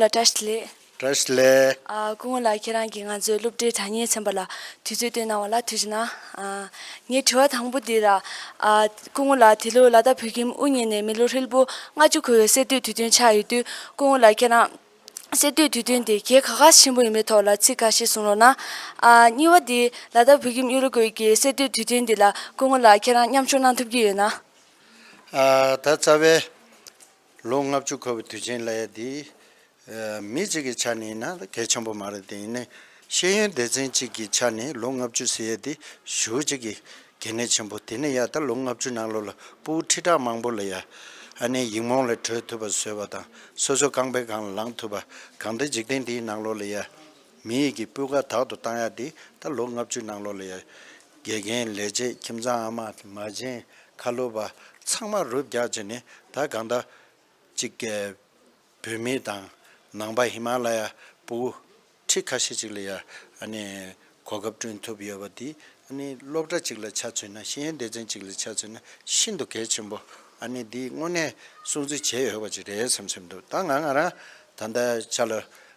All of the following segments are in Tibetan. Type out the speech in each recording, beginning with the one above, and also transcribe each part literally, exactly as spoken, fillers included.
བཀྲ་ཤིས་བདེ་ལེགས། བཀྲ་ཤིས་བདེ་ལེགས། ཨ། སྐུ་ངོ་ལགས། ཁྱེད་རང་གིས་ང་ཚོའི་སློབ་གྲྭའི་དྲ་བརྙན་ཚན་པ་ལ་དུས་ཚོད་བཏོན་གནང་བ་ལ་ཐུགས་རྗེ་གནང་། ཨ། ངའི་དྲི་བ་དང་པོ་འདི་ལ། ཨ། སྐུ་ངོ་ལགས། འདི་ལོ་ལ་དྭགས་བོད་ཁྱིམ་དབུ་བརྙེས་ནས་མི་ལོ་ཧྲིལ་པོ་ལྔ་བཅུ་འཁོར་བའི་གསར་གཏོད་དུས་སྟོན་ཆགས་ཡོད་དུས། སྐུ་ངོ་ལགས། ཁྱེད་རང་གསར་གཏོད་དུས་སྟོན་དེ་གལ་ག་ག་ཆེན་པོ་ཡིན་པའི་ཐོག་ལ་ཚིག་ཁ་ཤས་གསུང་རོགས་གནང་། ཨ། གཉིས་པ་འདི། ལ་དྭགས་བོད་ཁྱིམ་ཡུ་རོ་ཀོའི་གི་གསར་གཏོད་དུས་སྟོན་འདི་ལ་སྐུ་ངོ་ལགས། ཁྱེད་རང་མཉམ་ཞུགས་གནང་ཐུབ་ཀྱི་ཡོད་ན། ཨ། ད་རྩ་བའི་ལོ་ལྔ་བཅུ་འཁོར་བའི་དུས་ཆེན་ལབ་ཡ་འདི། ཨ། མི་གཅིག་གི་ཆ་ནས་ཡིན་ན་གལ་ཆེན་པོ་མ་རེད་དེ། ཡིན་ནའི་ཤེས་ཡོན་སྡེ་ཚན་གཅིག་གི་ཆ་ནས་ལོ་ལྔ་བཅུ་ཟེར་ཡ་འདི་ཞེ་པོ་ཅིག་གི་གལ་གནད་ཆེན་པོ། དེ་ནས་ཡ་ད་ལོ་ལྔ་བཅུ་ནང་ལོགས་ལ་སྤུ་གུ་ཁྲི་ཕྲག་མང་པོ་ལ་ཡ། ཨ་ནི་ཡིག་རྨོངས་ལས་གྲོལ་ཐུབ་པ་བཟོས་པ་དང་། སོ་སོ་རྐང་པའི་སྒང་ལ་ལངས་ཐུབ་པ། གང་ལྟར་འཇིག་རྟེན་འདིའི་ནང་ལོགས་ལ་ཡ། མི་ཡི་གི་སྤུས་ཀ་དག་ཏུ་བཏང་ཡ་འདི་ད་ལོ་ལྔ་བཅུ་ནང་ལོགས་ལ་ཡ། དགེ་རྒན། ལས་བྱེད། ཁྱིམ་ཚང་། ཨ་མ། མ་བྱན། ཁ་ལོ་པ། ཚང་མ་རུབ་རྒྱག་བྱས་ནས། ད་གང་ལྟར་ཅིག་གི་བུད་མེད་དང་ནང་པ་ཧི་མ་ལ་ཡ་སྤུ་གུ་ཁྲི་ཁ་ཤས་ཅིག་ལ་ཡ། ཨ་ནི་གོ་སྐབས་བསྐྲུན་ཐུབ་ཡོད་པ་འདི། ཨ་ནི་སློབ་གྲྭ་གཅིག་ལ་ཆ་མཚོན་ན། ཤེས་ཡོན་སྡེ་ཚན་གཅིག་ལ་ཆ་མཚོན་ན་ཤིན་ཏུ་གལ་ཆེན་པོ། ཨ་ནི་འདི་དངོས་གནས་སྲུང་བརྩི་བྱས་ཡོད་པ་ཅིག་རེད་བསམ་བསམ་འདུག་ད་ང་ང་རང་ད་ལྟ་ཅིག་ལ་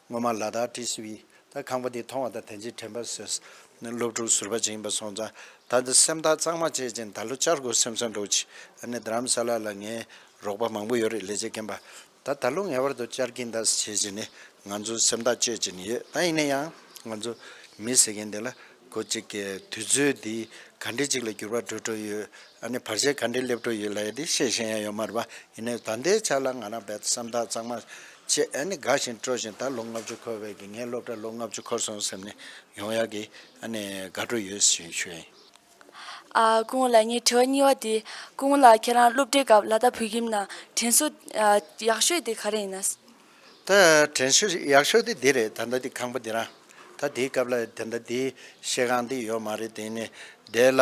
སྔོན་མ་ལ་དྭགས་ཊི་སི་ཝི་ད་ཁང་པ་འདི་མཐོང་བ་དང་། དེ་རྗེས་དྲན་པ་གསོས། སློབ་ཕྲུག་ཟུར་པ་ཅིག་ཡིན་པ་སོང་ཙང་། ད་ལྟ་སེམས་ཐག་གཙང་མ་བཅད་བྱས་ནས་ད་ལོ་བཅར་དགོས་བསམ་བསམ་འདྲ་བོ་ཅིག་ཨ་ནི་རྡ་རམ་ས་ལ་ལ་ངའི་རོགས་པ་མང་པོ་ཡོད་རེད། ལས་བྱེད་རྒན་པ། ད་ད་ལོ་ངེས་པར་དུ་བཅར་གྱིན་གདའ་ཟེར་བྱས་ནས་ང་ཚོ་སེམས་ཐག་གཅོད་བྱས་ནས་ཡོད། ད་ཡིན་ན་ཡང་ང་ཚོ་མི་ཟེར་མཁན་དེ་ལ་ཁོ་གཅིག་གི་དུས་ཚོད་འདི་ག་འདྲ་ཅིག་ལ་འགྱུར་བ་འགྲོ་འགྲོ་ཡོད། ཨ་ནི་བར་ཆད་ག་འདྲ་སླེབས་འགྲོ་ཡོད་ལབ་ཡ་དེ་བཤད་ཤེས་ཡ་ཡོད་མ་རེད་པ། ཡིན་ནའི་ད་ལྟའི་ཆ་ལ་ང་རང་རྦད་དེ་སེམས་ཐག་གཙང་མ་བྱས། ཨ་ནི་དགའ་བཞིན་སྤྲོ་བཞིན། ད་ལོ་ལྔ་བཅུ་འཁོར་བའི་གི་ངའི་སློབ་གྲྭ་ལོ་ལྔ་བཅུ་འཁོར་སོང་བསམ་ནས་ཡོང་ཡ་གི་ཨ་ནི་དགའ་སྤྲོ་ཡོད་ཞེས་ཞུ་ཡ་ཡིན། ཨ། སྐུ་ངོ་ལགས། ངའི་དྲི་བ་གཉིས་པ་དེ། སྐུ་ངོ་ལགས། ཁྱེད་རང་སློབ་གྲྭའི་སྐབས་ལ་དྭགས་བོད་ཁྱིམ་ནང་དྲན་གསོ། ཨ། ཡག་ཤོས་དེ་ག་རེ་ཡིན་ན། ད་དྲན་གསོ་ཡག་ཤོས་དེ་འདི་རེད། ད་ལྟ་འདི་ཁང་པ་འདི་རང་། ད་འདིའི་སྐབས་ལ་ད་ལྟ་འདི་བཤས་ཁང་འདི་ཡོད་མ་རེད། དེ་ནས་དེ་ལ་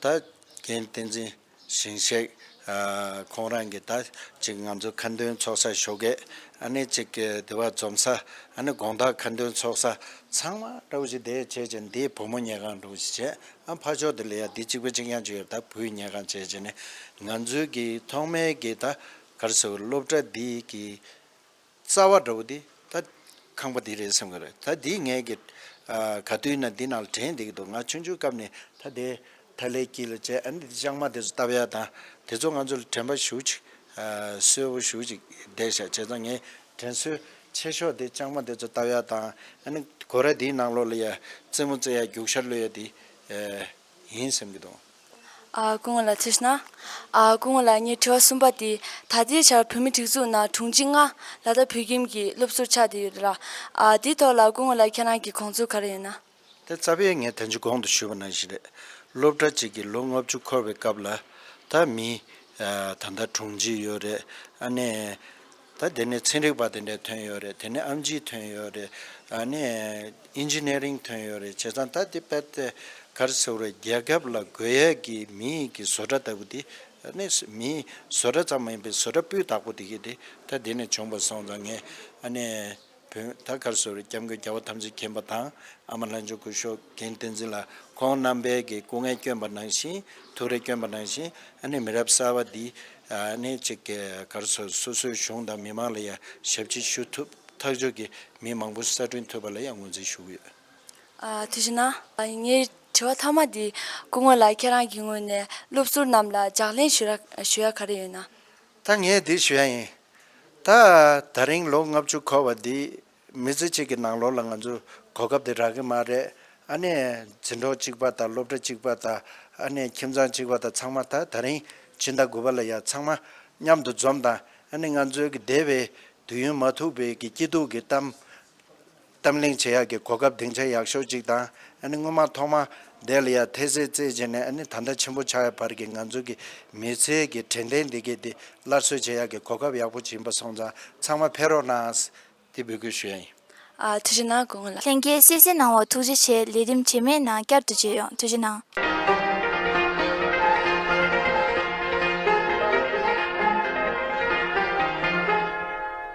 ད་རྒན་བསྟན་འཛིན་ཞིང་གཤེགས། ཨ། ཁོང་རང་གིས་ད་ཅིག་ང་ཚོ་ཁ་འདོན་ཚོགས་ས་ཞོགས་ཀས། ཨ་ནི་ཅིག་གི་དེ་བ་འཛོམས་ས། ཨ་ནི་དགོང་དག་ཁ་འདོན་ཚོགས་ས། ཚང་མ་འདྲ་བོ་ཞིག་དེ་བྱས་བྱས། འདི་བུ་མོ་ཉལ་ཁང་འདྲ་བོ་ཞིག་བྱས། ཨ། ཕར་ཕྱོགས་དེ་ལ་ཡ་འདི་གཅིག་པ་གཅིག་རྐྱང་ཅིག་ཡོད། ད་བུའི་ཉལ་ཁང་བྱས་བྱས་ནས་ང་ཚོའི་གི་ཐོག་མའི་གི་ད་ག་རེ་ཟེར། སློབ་གྲྭ་འདི་གི་རྩ་བ་འདྲ་བོ་འདི་ད་ཁང་པ་འདི་རེད་བསམ་གི་རེད། ད་འདི་ངས་གི། ཨ། ག་དུས་ན་འདི་ནང་ལ་དྲན་བསྡད་ཀྱི་འདུག་ང་ཆུང་ཆུང་སྐབས་ནས་ད་དེ་ཐ་ལའི་དཀྱིལ་ལ་བྱས། ཨ་ནི་ལྕང་མ་དེ་ཚོ་བཏབ་ཡ་དང་། དེ་ཚོ་ང་ཚོ་ལ་དྲན་པ་ཞེ་པོ་ཅིག་ཨ། གསོན་པོ་ཞེ་པོ་ཅིག་བསྡད་ཤག་བྱས་ཙང་ངས་དྲན་གསོའི་ཆེ་ཤོས་དེ་ལྕང་མ་དེ་ཚོ་བཏབ་ཡ་དང་། ཨ་ནི་སྒོ་ར་འདིའི་ནང་ལོགས་ལ་ཡ་རྩེད་མོ་རྩེ་ཡ། རྒྱུག་ཤར་གློད་ཡ་དེ། ཨ། ཡིན་བསམ་གྱི་འདུག་ཨ། སྐུ་ངོ་ལགས། ཐུགས་རྗེ་གནང་། ཨ། སྐུ་ངོ་ལགས། ངའི་དྲི་བ་གསུམ་པ་དེ། ད་ལྟའི་ཆར་བོད་མིའི་སྒྲིག་འཛུགས་ནང་དྲུང་ཆེ་ལྔ་ལ་དྭགས་བོད་ཁྱིམ་གྱི་སློབ་ཟུར་ཆགས་བསྡད་ཡོད་རེད་ལ། ཨ། དེའི་ཐོག་ལ་སྐུ་ངོ་ལགས་ཁྱེད་རང་གི་དགོངས་ཚུལ་ག་རེ་ཡོད་ན། དེ་རྩ་བའི་ངས་ད་ཅི་གོང་དུ་ཞུས་པ་ནང་བཞིན་རེད། སློབ་གྲྭ་གཅིག་གི་ལོ་ལྔ་བཅུ་འཁོར་བའི་སྐབས་ལ་ད་མི། ཨ། ད་ལྟ་དྲུང་ཆེ་ཡོད་རེད། ཨ་ནི་ད་དེ་ནས་ཚན་རིག་པ་དེ་འདྲ་ཐོན་ཡོད་རེད། དེ་ནས་ཨེམ་ཆི་ཐོན་ཡོད་རེད། ཨ་ནི་ཨིན་ཇི་ནི་ཡ་རིང་ཐོན་ཡོད་རེད། བྱས་ཙང་ད་དེ་རྦད་དེ་ག་རེ་ཟེར་དགོས་རེད། རྒྱལ་ཁབ་ལ་དགོས་ཡས་ཀྱི་མི་ཡི་གི་བཟོ་གྲྭ་ལྟ་བུ་དེ། ཨ་ནི་མིའི་བཟོ་གྲྭ་ཙམ་མ་ཡིན་པའི་བཟོ་གྲྭ་སྤུས་དག་པོ་དེ་གི་དེ་ད་དེ་ནས་བྱུང་བ་སོང་ཙང་། ངས་ཨ་ནི་བོད་ད་ག་རེ་ཟེར་དགོས་རེད། སྐྱབས་མགོན་རྒྱལ་བ་ཐམས་ཅད་མཁྱེན་པ་དང་། ཨ་མ་ལྷ་མཆོག་སྐུ་ཞབས་རྒན་བསྟན་འཛིན་ལགས་ཁོང་རྣམ་པས་ཀྱི་སྐུ་ངལ་བསྐྱོན་པ་ནང་བཞིན། ཐུགས་རེ་བསྐྱོན་པ་ནང་བཞིན། ཨ་ནི་མི་རབས་གསར་པ་འདི་ཨ་ནི་ཅིག་གི་ག་རེ་ཟེར། སོ་སོའི་གཞུང་དང་མི་མང་ལ་ཡང་ཞབས་ཕྱི་ཞུ་ཐུབ་ཐག་ཆོད་ཀྱི་མི་མང་པོ་གསར་སྐྲུན་ཐུབ་པ་ལ་ཡང་ངོས་འཛིན་ཞུ་གི་ཡོད། ཨ། ཐུགས་རྗེ་གནང་། ཨ། ངའི་དྲི་བ་མཐའ་མ་འདི། སྐུ་ངོ་ལགས་ཁྱེད་རང་གི་ངོས་ནས་སློབ་ཟུར་རྣམས་ལ་ལྗགས་ལན་ཞུ་ར་ཞུ་ཡ་ག་རེ་ཡོད་ན། ད་ངས་འདི་ཞུ་ཡ་ཡིན། ད་ད་རིང་ལོ་ལྔ་བཅུ་འཁོར་བ་འདི་མི་ཚེ་གཅིག་གི་ནང་ལོགས་ལ་ང་ཚོ་གོ་སྐབས་དེ་རག་གི་མ་རེད། ཨ་ནི་འཛིན་གྲོགས་གཅིག་པ་དང་། སློབ་གྲྭ་གཅིག་པ་དང་། ཨ་ནི་ཁྱིམ་ཚང་གཅིག་པ་དང་། ཚང་མ་ད་ད་རིང་སྤྱི་ཟླ་དགུ་པ་ལ་ཡ་ཚང་མ་མཉམ་དུ་འཛོམས་དང་། ཨ་ནི་ང་ཚོའི་གི་འདས་པའི་དུས་ཡུན་མ་ཐུག་པའི་གི་སྐྱིད་སྡུག་གི་གཏམ། གཏམ་གླེང་བྱེད་ཡག་གི་གོ་སྐབས་སྡིངས་ཆ་ཡག་ཤོས་ཅིག་དང་། ཨ་ནི་སྔོན་མ་ཐོག་མ་དེ་ལ་ཡ་ཐལ་སེལ་རྩེད་བྱས་ནས། ཨ་ནི་ད་ལྟ་ཆེན་པོ་ཆགས་ཡ་བར་གྱི་ང་ཚོ་གི་མི་ཚེ་གི་དྲན་རྟེན་འདི་གའི་འདི་སླར་གསོ་བྱེད་ཡག་གི་གོ་སྐབས་ཡག་པོ་ཅིག་ཡིན་པ་སོང་ཙང་། ཚང་མ་ཕེབས་རོགས་གནང་། དེ་འབོད་སྐུལ་ཞུ་ཡ་ཡིན། ཨ། ཐུགས་རྗེ་གནང་། སྐུ་ངོ་ལགས། ལྷན་རྒྱས་གསན་གཟིགས་གནང་བར་ཐུགས་རྗེ་ཆེ། ལས་རིམ་རྗེས་མའི་ནང་བསྐྱར་དུ་མཇལ་ཡོང་། ཐུགས་རྗེ་གནང་།